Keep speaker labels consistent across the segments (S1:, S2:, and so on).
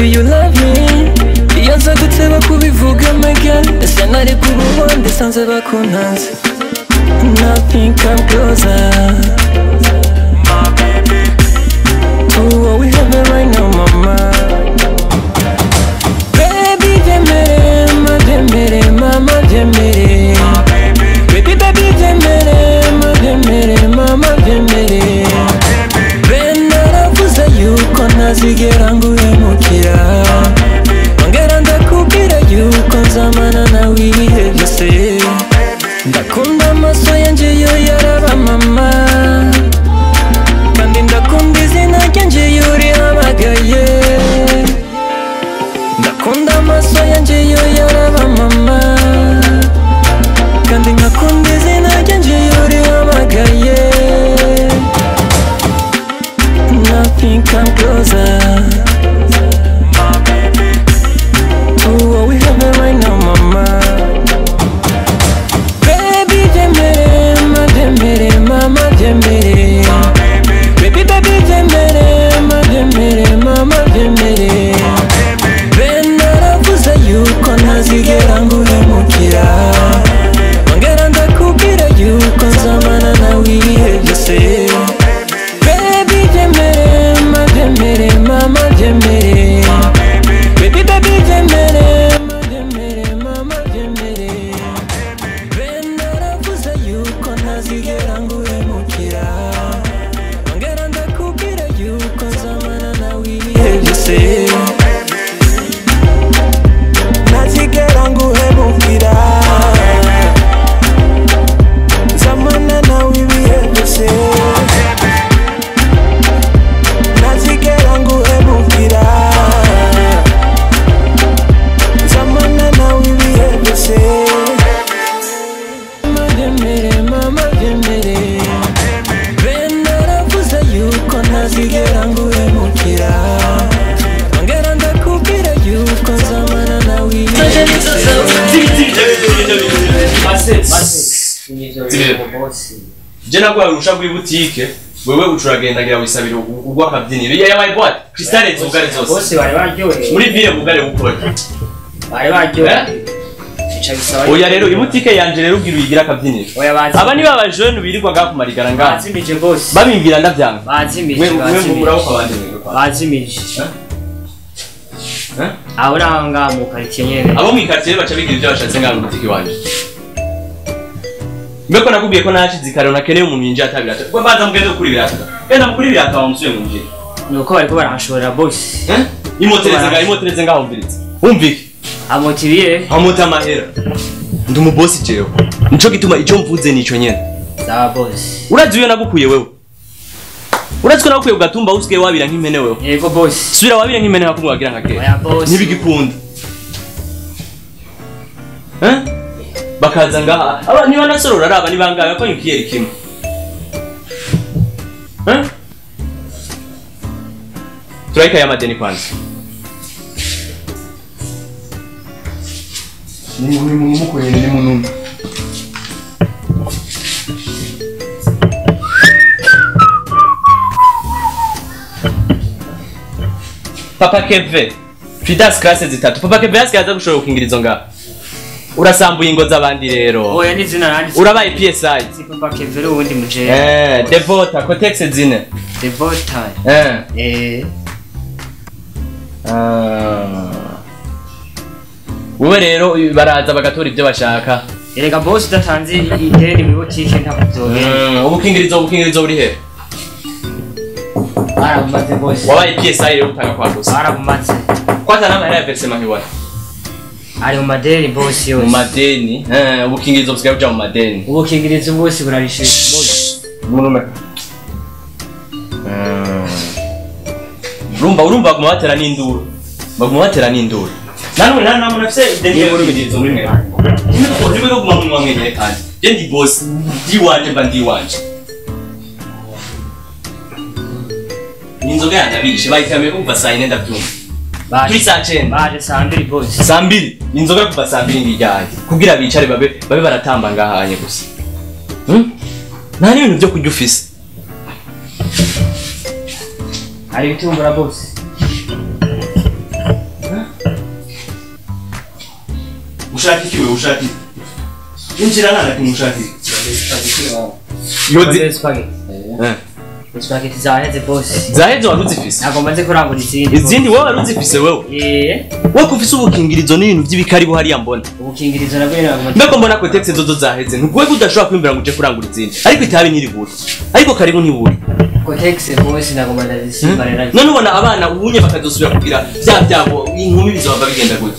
S1: Baby you love me. Iyo nza guteba kubivuga my girl, ese nari kuba ndesanze bakuntanze. Nothing come closer, my baby, to what we have right now, mama. Baby vyemere, ma vyemere, mama vyemere. Baby baby vyemere, ma vyemere, mama vyemere. Ben naravuze yuko ntazigera nguhemukira. Ongera ndakubwira yuko nzamana nawe ibihe byose. Ndakunda amaso yanje yo yaraba mama, kandi ndakunda izina ryanje yo rihamagaye. Ndakunda amaso yanje yo yaraba mama, kandi nkakunda izina ryanje yo rihamagaye. Nothing come closer, my baby, to what we have right now, mama. Baby vyemere, ma vyemere, mama vyemere. Baby baby vyemere, ma vyemere, mama vyemere. Ben naravuze yuko ntazigera nguhemukira. Ongera ndakubwira yuko nzamana nawe ibihe byose. Baby vyemere, ma vyemere, mama vyemere. Baby baby vyemere, ma vyemere, mama vyemere. Ben naravuze yuko ntazigera nguhemukira. Ongera ndakubwira yuko nzamana nawe ibihe byose.
S2: Ntazigera nguhemukira. Nzamana nawe ibihe byose. Ntazigera nguhemukira. Nzamana nawe ibihe byose.
S1: Mama vyemere, mama vyemere. Ben naravuze yuko ntazigera nguhemukira. Ongera ndakubwira yuko nzamana nawe ibihe byose.
S3: Je naguhaye uruhusha rw'ibutike, wewe ucuragendagira wisabira ugwa akabyiniro. Iyo yabaye boîte, Crystal zugare zose.
S4: Bose bari baryohewe.
S3: Muri ville bugare bukore.
S4: Bari baryohewe. Bica bisaba.
S3: Oya rero ibutike yanje rero ugira uyigira akabyiniro.
S4: Oya bazi.
S3: Aba niba aba jeune birirwaga kumarigara ngaha.
S4: Bazimije bose.
S3: Babimbwira ndavyanga.
S4: Bazimije.
S3: Mwe mwe muraho kwabandi mwe kwa.
S4: Bazimije.
S3: Eh?
S4: Aho naho ngaha mu quartier nyene.
S3: Abo mu quartier baca bigira ibyo bashatse ngaha mu butike wanje. Mbeko nakubwiye ko nashize ikaro nakeneye umuntu yinjira atabirata. Kwa banza mugende kuri birata. Genda mukuri birata wa musuye munjira.
S4: Nuko bariko baranshorera bose.
S3: Eh? Imotereze ngaho, imotereze ngaho umvirize. Umvike.
S4: Amotibiye.
S3: Amota amahera. Ndi umubosi jewe. Nico gituma ico mvuze nico nyene.
S4: Sawa boss.
S3: Urazi uyo nagukuye wewe. Urazi ko nagukuye ugatumba usigaye wabira nk'impene wewe.
S4: Yego boss.
S3: Subira wabira nk'impene hakumwe wagira nka kera.
S4: Oya boss.
S3: Ntibigikunda. Eh? Bakaza ngaha. Aba niba nasorora araba nibangaye ko nkiyeri kimwe. Eh? Turaika ya madeni kwanza. Ni muko yene ni mununu. Papa Keve, Fidas classe zitatu. Papa Keve yasigaye gushobora gukingirizo ngaha. Urasambuye ingo z'abandi rero.
S4: Oya ni zina nanditse.
S3: Urabaye PSI.
S4: Si Papa Keve uri uwundi muje.
S3: Eh, Devota, Cotex zine.
S4: Devota.
S3: Eh.
S4: Eh.
S3: Ah. Wewe rero baraza bagatora ibyo bashaka.
S4: Erega boss udatanze ideni muri boutique ntabwo byogenda.
S3: Ubukingirizo buri he?
S4: Barabumaze boss.
S3: Wabaye PSI rero utanga kwa gusa.
S4: Barabumaze.
S3: Kwanza n'amahera ya versement ntiwara.
S4: Ari mu madeni boss yose.
S3: Mu madeni. Eh, ubukingirizo busigaye buja mu madeni.
S4: Ubukingirizo bwose burarishisha boss.
S3: Murume. Urumva baguma batera n'induru. Baguma batera n'induru. Nanone nta muntu afise ideni y'ubukingirizo muri mwe. Nimwe kuguma mu mwenyene kandi. Je ndi boss, ndi wanje mba ndi wanje. Ninzoga yandabishe bayitamiye kuva saa 4 ndabyumva. Turi saa 9.
S4: Baje saa 2 boss.
S3: Saa 2. Inzoga kuva saa 2 ngijyanye. Kugira bicare babe baratamba ngahanye gusa. Nta n'ibintu byo kurya ufise.
S4: Ari bitumbura boss.
S3: Ushaka iki wewe ushaka iki? Injira nana kimushaka iki? Yozi
S4: spaghetti. Spaghetti zaheze boss.
S3: Zaheze waruzifise.
S4: Ntabwo maze kurangura izindi.
S3: Izindi wowe waruzifise wewe.
S4: Eh.
S3: Wowe kufise ubukingirizo n'ibintu by'ibikaribu hariya mbona.
S4: Ubukingirizo nabwo ntabwo.
S3: Mbeko mbona ko texte zozo zaheze. Ntugwe kudashobora kwimbira ngo uje kurangura izindi. Ariko itabi ntiribura. Ariko karibu ntibura.
S4: Kotex boss ntabwo mandazisiba rero.
S3: None ubona abana ubunye bakazosubira kugira bya byabo inkumi bizova bigenda gute.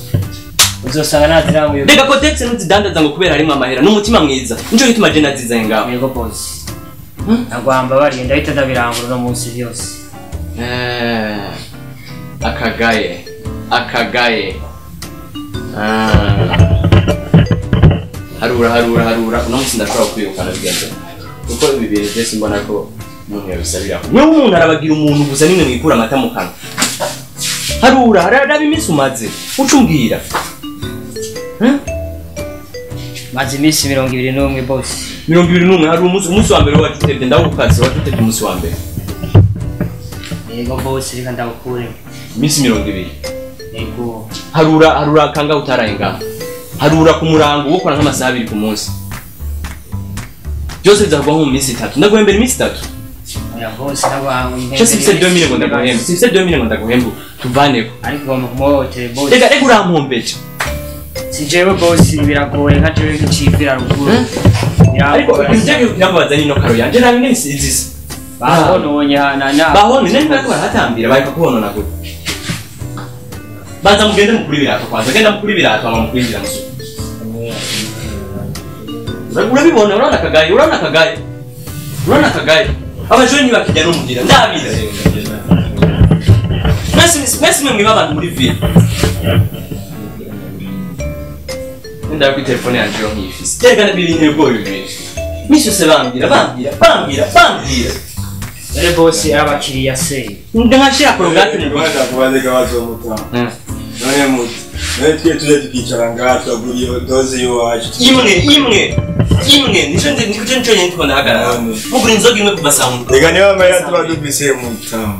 S4: Uzosanga naziranguye.
S3: Reka kotex ntuzidandaza ngo kubera harimo amahera n'umutima mwiza. Nico gituma je nazizaye ngaho.
S4: Yego boss. Nagwamba bari ndahita ndabirangura no munsi byose.
S3: Akagaye. Akagaye. Harura harura harura uno munsi ndashobora kwirukana bigenze. Kuko ibi bintu byose mbona ko umuntu yabisabira. Mwe umuntu arabagira umuntu gusa nimwe mwikura amata mu kanwa. Harura haraba iminsi umaze. Ucumbwira.
S4: Maze iminsi 21 boss.
S3: 21 hari umunsi wa mbere wacutevye ndawukaze wacutevye umunsi wa mbere.
S4: Yego boss reka ndawukure.
S3: Iminsi 20.
S4: Yego.
S3: Harura harura kanga utarayenga. Harura ku murango wokora nk'amasaha 2 ku munsi. Byose bizagwa mu minsi 3. Ndaguhembera iminsi 3.
S4: Oya boss ndagwa.
S3: Je sifise 2000 ngo ndaguhembe. Sifise 2000 ngo ndaguhembe. Tuvaneko.
S4: Ariko ugomba kumuhohotera boss.
S3: Reka reka urampombeje.
S4: Si jewe boss biragoye nka jewe nkicivira ruguru.
S3: Ariko ibyo byabaza ni no karo yanje nabi nisi izisa.
S4: Bahononye hana na.
S3: Bahonye nani bariko barahatambira bariko kubonona gute. Baza mugende mukuri birato kwanza genda mukuri birato ama mukwinjira musuku. Urabibona urabona akagaye urabona akagaye. Urabona akagaye. Abajoni bakijya no mugira ndabizi. Mwese mwe mwiba abantu muri ville. Ndabwi telefone yanje yo nkifise. Tereka n'ibintu bwo bibiri. Misi yose bambwira bambwira bambwira bambwira.
S4: Dore boss abakiriya se.
S3: Ndangashira korogate mu
S5: Rwanda kubaze gabazo mutama. None muti. None twe tuje tukicara ngaha twaguriye doze yiwacu.
S3: Imwe imwe imwe nico nico nico nyine tubona hagarara. Mugura inzoga imwe kuva saa 1.
S5: Rega niba amahera tuba dufise mutama.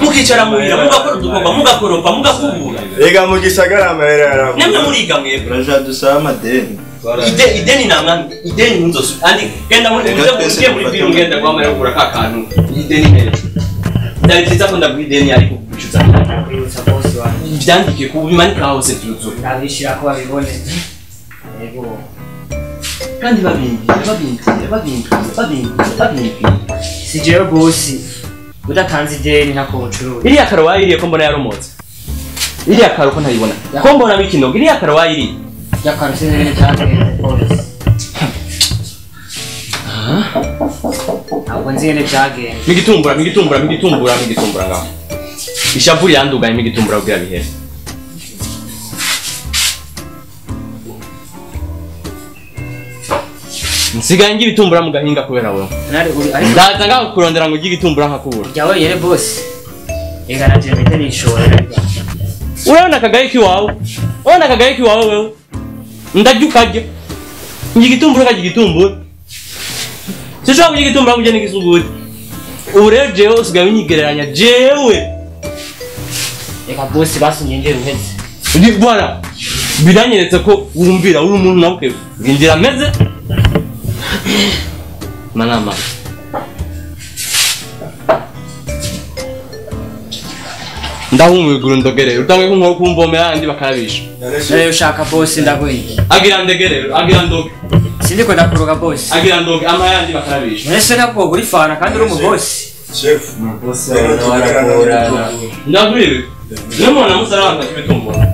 S3: Mukicara muhira mugakora udukorwa mugakoropa mugakubura.
S5: Rega mu gisagara amahera yarabuze.
S3: Nemwe muriga mwebwe.
S6: Uraja dusaba amadeni.
S3: Ideni namwe ideni nzosu andi genda muri muze muri biro ngenda kwa amahera kugura ka kantu ideni hejuru. Ndari byiza ko ndaguha ideni ariko kubicuza.
S4: Kwibutsa boss wanjye.
S3: Byandike kubimanika hose tuzu.
S4: Ndabishira ko babibone. Yego.
S3: Kandi babimbira babimbira babimbira babimbira babimbira.
S4: Si jewe boss. Udatanze ideni ntako ucuruza.
S3: Iriya karo wayiriye ko mbona yaromotse. Iriya karo ko ntayibona. Ko mbona bikinogo iriya karo wayiriye.
S4: Ya karo sinzi ibintu byagenze boss. Ntabwo nzi ibintu byagenze.
S3: Migitumbura migitumbura migitumbura migitumbura ngaho. Ishavu yandugaye migitumbura kugira bihere. Nsigaye ngi bitumbura mu gahinga kubera wewe. Ndaza ngaho kurondera ngo igitumbura nkakubura.
S4: Jya wenyine boss. Ega naje mpite nishora.
S3: Urabona akagaye kiwawe? Urabona akagaye kiwawe wewe? Ndarya ukarya. Ngi igitumbura ukarya igitumbura. Sinshobora kurya igitumbura ngo urye n'igisuguti. Ubu rero jewe usigaye unyigereranya jewe.
S4: Reka boss basi nyinjire uheze.
S3: Bwana biranyeretse ko wumvira uri umuntu nawe nginjira meze. Manama. Ndahumwe ndogere utange kunko kumvomera andi bakabisha.
S4: Nayo ushaka boss ndaguye.
S3: Agira ndegere agira ndoge.
S4: Sindiko ndakuroga boss.
S3: Agira ndoge ama yandi bakabisha.
S4: Nese ntabwo uri fana kandi uri mu boss.
S5: Chef,
S6: boss aragorana.
S3: Ndaguye. Namona musaranga kibitumbura.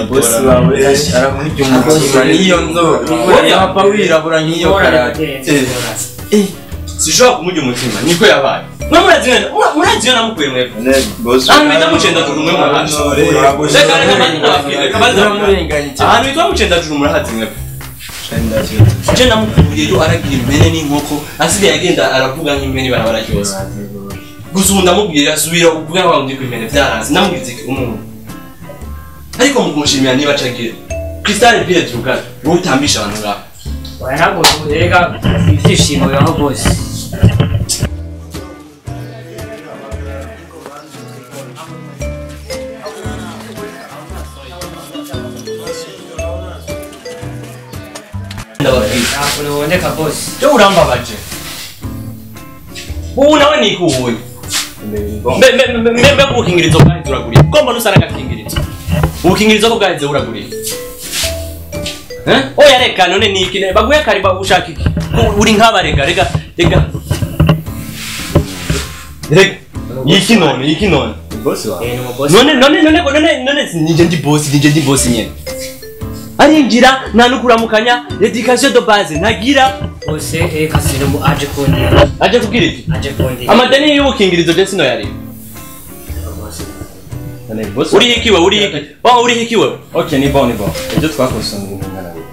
S6: Boss wawe aramurya umutima niyo nzoga. Yapa wirabura nk'iyo karate.
S3: Sishobora kumurya umutima niko yabaye. Murazi namukuye mwebwe. Ahantu bita mucendajuru mwe murahazi. Reka reka reka ahantu bitwa mucendajuru murahazi mwebwe. Je namukuyeyo aragira impene n'inkoko asigaye agenda aravuga nk'impene barabara ryose. Gusa ubu ndamubwira subira uvuga ngo ndi kwimene byaranze namubwize umuntu. Ariko mu kumushimira niba acagira. Crystal Village Rugari wowe utambisha abantu ngaho.
S4: Oya ntabwo rega ibyishimo bibaho bose.
S3: Ndababwira.
S4: Ntabwo biboneka boss.
S3: Je urambabaje. Wowe nawe nikuwe. Mbe mbe mbe mbe ubukingirizo bwaheze uraguriye. Ko mbona usa n'agakingirizo. Ubukingirizo ko bwaheze uraguriye. Eh? Oya reka none niki baguye kariba ushaka iki? Uri nkabarega rega rega. Rega iki none iki none.
S5: Boss wawe.
S4: Eh, ni boss.
S3: None none none none none nije ndi boss nije ndi boss nyene. Arinjira nta nukuramukanya education de base ntagira.
S4: Boss eh kasino mu aje kondira.
S3: Aje kubwira iki?
S4: Aje kondira.
S3: Amadeni y'ubukingirizo je sino yari.
S5: None boss.
S3: Uri hikiwe uri hiki. Wa uri hikiwe.
S5: Okay, ni bon ni bon. Ibyo twakosomye ibintu bingana bite?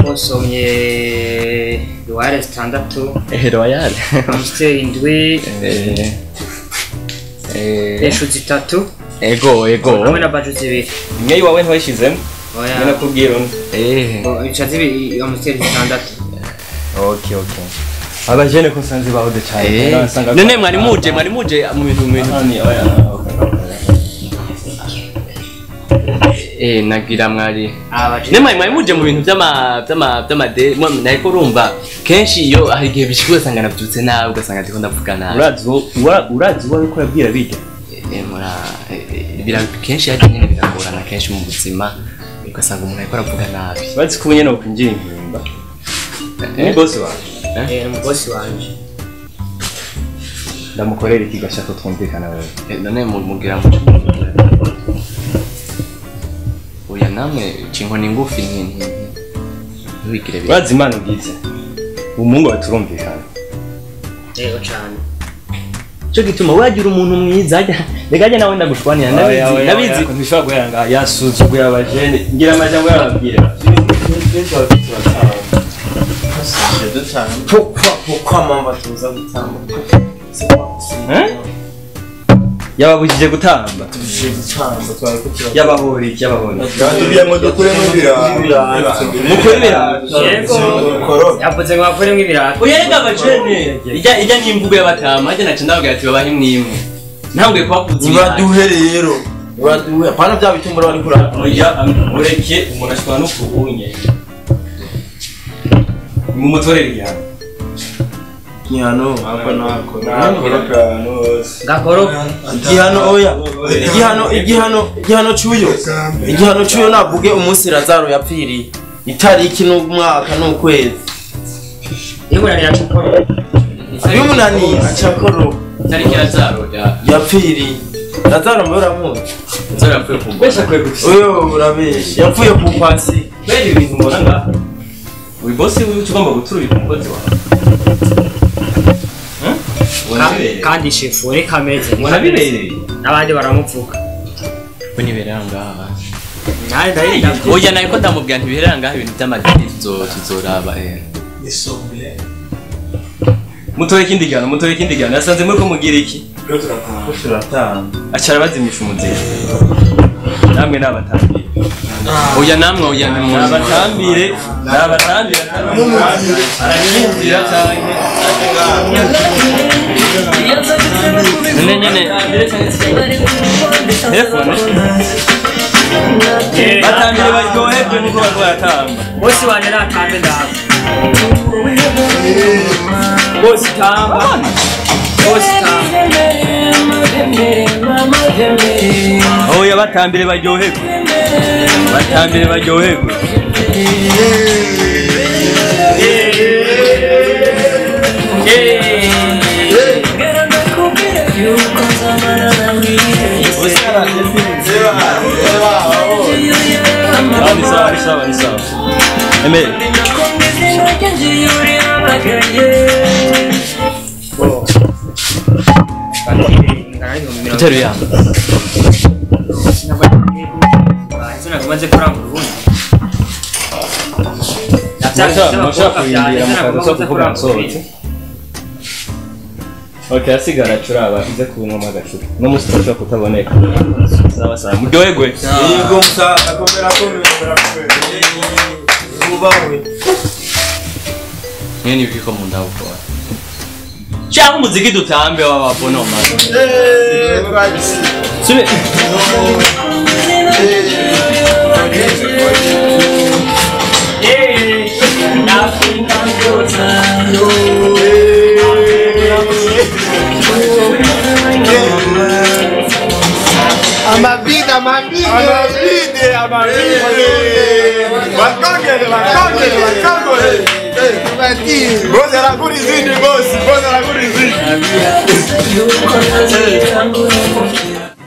S4: Konsomye Royal 6.
S3: Eh Royal.
S4: Amstel 7.
S3: Eh eh
S4: Eshu 3.
S3: Ego ego.
S4: Hamwe na baju 2.
S5: Imwe iwawe ntiwayishizemo?
S4: Oya.
S5: Mwe nakubwira undi.
S3: Eh.
S4: Bo icazi Amstel 6.
S5: Okay okay. Abajene ko nsanze bahude cyane.
S3: None mwari muje mu bintu mu bintu.
S5: Ni oya.
S3: Eh nagira mwari.
S4: Abaje.
S3: Ne mwari muje mu bintu by'ama by'ama by'amade nariko urumva kenshi iyo hari igihe bishika ugasanga nabyutse nabi ugasanga ndiko ndavuga nabi.
S5: Urazi uwo ariko yabwira bijya.
S3: Eh mura bira kenshi yaje nyene biragorana kenshi mu buzima ugasanga umuntu ariko aravuga nabi.
S5: Bazi ko nyene ukwinjira impimba. Ni boss wawe.
S4: Eh ni boss wanje.
S5: Ndamukorera iki gashaka twumvikana wewe.
S3: None mugira ngo oya namwe cinkoni ngufi nti ntibigire bire.
S5: Urazi Imana ugize. Umungu baturumvikana.
S4: Yego cyane.
S3: Cyo gituma wagira umuntu mwiza ajya rega ajya nawe ndagushwanira ndabizi ndabizi.
S5: Ntishobora guhera yasuzuguye abajene ngira amajambo yababwira.
S6: Pourquoi mama tuza gutamba? C'est pas possible.
S5: Yababujije gutamba.
S6: Tubujije gutamba twari kutura.
S5: Yabahori yabahori.
S7: Tugiye ngo dukuremo ibirato.
S5: Mukore ibirato.
S4: Yego. Yavuze ngo bakuremo ibirato.
S3: Oya rega abajene. Ijya n'imvugo y'abatama ajya naca ndababwira ati babahe mwimwe. Ntambwe kubakuza.
S6: Nibaduhe rero. Nibaduhe. Apana bya bitumbura bari kurara.
S5: Oya mureke umuntu ashobora no kugunye. Mumutorere igihano.
S6: Igihano ako nako.
S7: Nakoroka hose.
S4: Gakoroka.
S6: Igihano oya. Igihano igihano igihano cyuyo. Igihano cyuyo navuge umunsi Lazaro yapfiriye. Itariki n'umwaka n'ukwezi.
S4: Yimunanira cakoro.
S6: Yimunaniye cakoro.
S3: Itariki Lazaro
S6: yapfiriye. Lazaro mbe uramuzi.
S3: Lazaro yapfuye ku
S5: Besha kwe gutse.
S6: Oyo urabesha. Yapfuye ku pasi.
S5: Beri ibintu mbona ngaha. Uyu boss wiwe ugomba guturira umukozi wawe.
S4: Kandi shefu reka ameze.
S5: Wanabibereye.
S4: N'abandi baramuvuga.
S3: We niberera ngaha.
S4: Naye ndayinda.
S3: Oya nariko ndamubwira ntibiherera ngaha ibintu by'amadini tuzoraba eh.
S5: Mutore ikindi gihano, mutore ikindi gihano. Yasanze muri ko mugira iki?
S6: Turatanga.
S5: Acara bazimisha umuziki. Namwe nabatambire.
S3: Oya namwe oya
S5: nabatambire, nabatambire. Aranyinjira cyane.
S3: Nene nene.
S5: Telefone. Batambire baryoherwe nkuko bariko baratamba.
S4: Boss wanje natambe ndaba.
S5: Boss tamba.
S4: Boss tamba.
S5: Oya batambire baryoherwe. Batambire baryoherwe. Ni sawa ni sawa ni sawa. Emere.
S3: Teru ya.
S4: Maze kurangura ubundi.
S5: Mushaka kurindira mukaza kuvuga nsohotse. Okay, asigara curaba ize kunywa agacupa. No musi turashobora kutaboneka. Sawa sawa. Muryoherwe.
S6: Yego musaza komera komera komera. Ubawe.
S3: Mwene ibiko mu ndabukora. Cyangwa umuziki dutambe w'ababona mama.
S7: Eh, twagiye.
S3: Sube.
S1: Nothing come closer.
S7: Amabide, amabide. Amabide, amabide. Bakongere, bakongere, bakongere. Bosi anakurizini, bosi, bosi anakurizini.
S1: Yuko ntazigera nguhemukira.